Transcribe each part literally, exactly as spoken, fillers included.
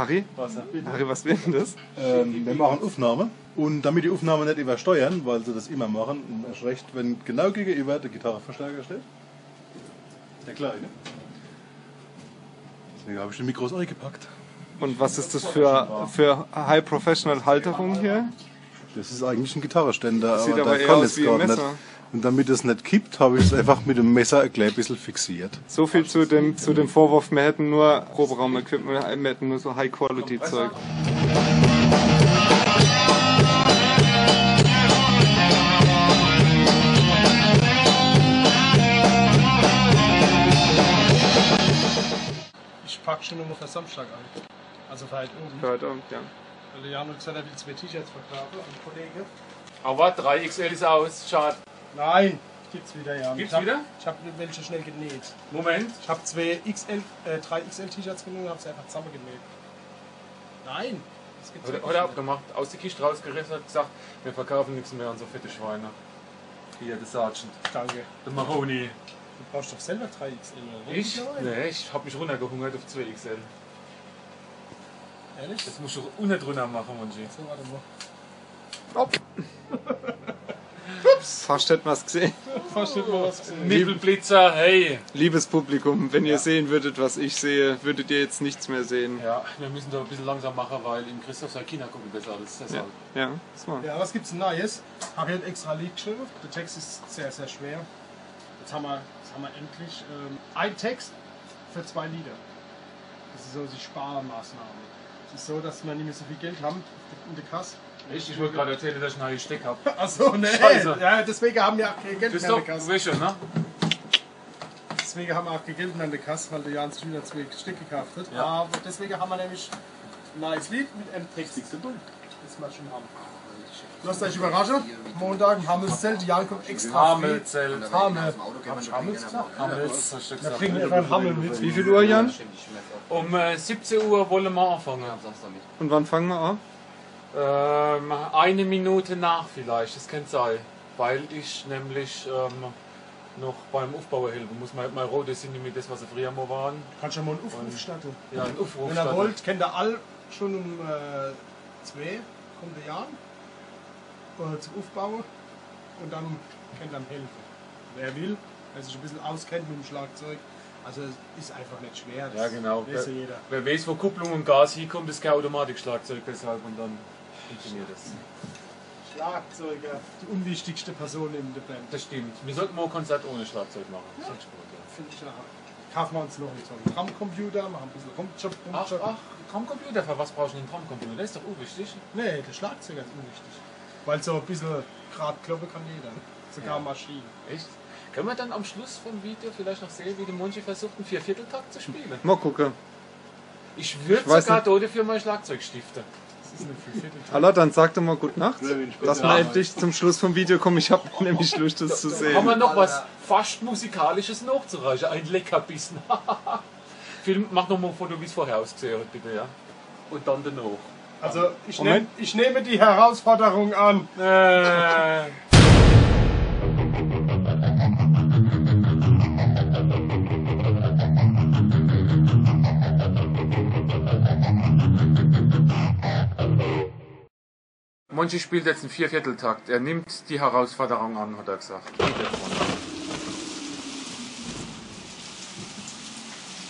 Harry? Was, ja, bitte. Harry, was wär denn das? Ähm, wir machen Aufnahme. Und damit die Aufnahme nicht übersteuern, weil sie das immer machen, und erst recht, wenn genau gegenüber der Gitarreverstärker steht. Der kleine. Deswegen habe ich die Mikros eingepackt. Und was ist das für, für High Professional Halterung hier? Das ist eigentlich ein Gitarrenständer, sieht aber aber der eher kann aus es wie ein gerade nicht. Messer. Und damit es nicht kippt, habe ich es einfach mit dem Messer ein klein bisschen fixiert. So viel zu dem, zu dem Vorwurf, wir hätten nur Proberaum-Equipment, wir hätten nur so High-Quality-Zeug. Ich pack schon nur für Samstag ein. Also für heute Abend. Für heute Abend, ja. Weil der Jan hat gesagt, er will zwei T-Shirts verkaufen an Kollege. Aber drei X L ist aus, schade. Nein, gibt's wieder, Jan. Gibt's wieder? Ich hab, ich hab welche schnell genäht. Moment. Ich hab zwei X L, äh, drei X L T-Shirts genommen und hab sie einfach zusammengenäht. Nein, das gibt's wirklich nicht. Hat er abgemacht, aus der Kiste rausgerissen, hat gesagt, wir verkaufen nichts mehr an so fette Schweine. Hier, der Sergeant. Danke. Der Mahoney. Du brauchst doch selber drei X L, oder? Ich? Mittlerweile? Nee, ich hab mich runtergehungert auf zwei X L. Ehrlich? Das musst du unten drunter machen, Monchi. So, warte mal. Hopp. Ups. Fast hätten wir's gesehen. Fast hätten wir was gesehen. Nippelblitzer, hey. Liebes Publikum, wenn ihr sehen würdet, was ich sehe, würdet ihr jetzt nichts mehr sehen. Ja, wir müssen doch ein bisschen langsam machen, weil im Christoph seine Kinder gucken das alles. Deshalb. Ja, das war. Ja, was gibt's denn Neues? Hab ich ein extra Lied geschrieben. Der Text ist sehr, sehr schwer. Jetzt haben wir, jetzt haben wir endlich, ähm, einen Text für zwei Lieder. Das ist so die Sparmaßnahme. Es ist so, dass wir nicht mehr so viel Geld haben in der Kasse. Echt? Ich wollte gerade erzählen, dass ich einen neuen Steck hab. Ach so, nee. Scheiße. Ja, deswegen haben wir auch kein Geld mehr in der Kasse. Christoph, du weißt schon, ne? Deswegen haben wir auch kein Geld mehr in der Kasse, weil der Jan sich wieder zwei Stück gekauft hat. Ja. Aber deswegen haben wir nämlich ein neues Lied mit einem Text. Ist mal schon haben. Lasst euch überraschen. Montag im Hammelszelt. Jan kommt extra. Hammelszelt. Hammel. Hab ich Hammels gesagt? Hammels, hast du gesagt. Wir bringen einfach einen Hammel mit. Wie viel Uhr, Jan? Um, äh, siebzehn Uhr wollen wir anfangen. Und wann fangen wir an? Ähm, eine Minute nach vielleicht, das kann sein. Weil ich nämlich, ähm, noch beim Aufbau helfen muss. Mein, mein Rote sind nicht mehr das, was sie früher mal waren. Kannst du ja mal einen Aufruf starten? Ja, einen Aufruf starten. Wenn ihr wollt, könnt ihr alle schon um, äh, zwei kommt der Jan, äh, zum Aufbauen und dann könnt ihr ihm helfen. Wer will, wer sich ein bisschen auskennt mit dem Schlagzeug, also es ist einfach nicht schwer, das weiß ja jeder. Ja, genau. Wer, wer weiß, wo Kupplung und Gas hinkommt, ist kein Automatikschlagzeug, deshalb und dann funktioniert das. Schlagzeuger, die unwichtigste Person in der Band. Das stimmt. Wir sollten mal ein Konzert ohne Schlagzeug machen. Ja. Das ist gut, ja. Finde ich auch. Kaufen wir uns noch einen Drumcomputer, machen ein bisschen Rumjob, Rumjob. Ach, ach, Drumcomputer, für was brauchst du einen Drumcomputer? Der ist doch unwichtig. Nee, der Schlagzeuger ist unwichtig. Weil so ein bisschen grad kloppen kann jeder. Sogar Maschinen. Ja. Echt? Können wir dann am Schluss vom Video vielleicht noch sehen, wie der Monchi versucht, einen Viervierteltakt zu spielen? Mal gucken. Ich würd sogar dafür mein Schlagzeug stiften. Das ist eine Viervierteltakt. Alla, dann sag doch mal Gute Nacht, dass wir endlich zum Schluss vom Video kommen. Ich hab nämlich Lust, das zu sehen. Haben wir noch was fast Musikalisches nachzureichen? Ein Leckerbissen. Film, mach noch mal ein Foto, wie es vorher ausgesehen hat, bitte, ja? Und dann danach. Also, ich nehm, ich nehme die Herausforderung an. Äh. Monchi spielt jetzt einen Viervierteltakt. Er nimmt die Herausforderung an, hat er gesagt. Geht jetzt mal.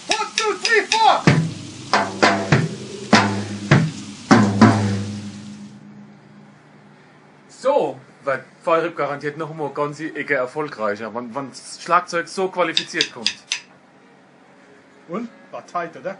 One, two, three, four! So wird Fallripp garantiert noch mal ganze Ecke erfolgreicher, wann, wann das Schlagzeug so qualifiziert kommt. Und? War tight, oder?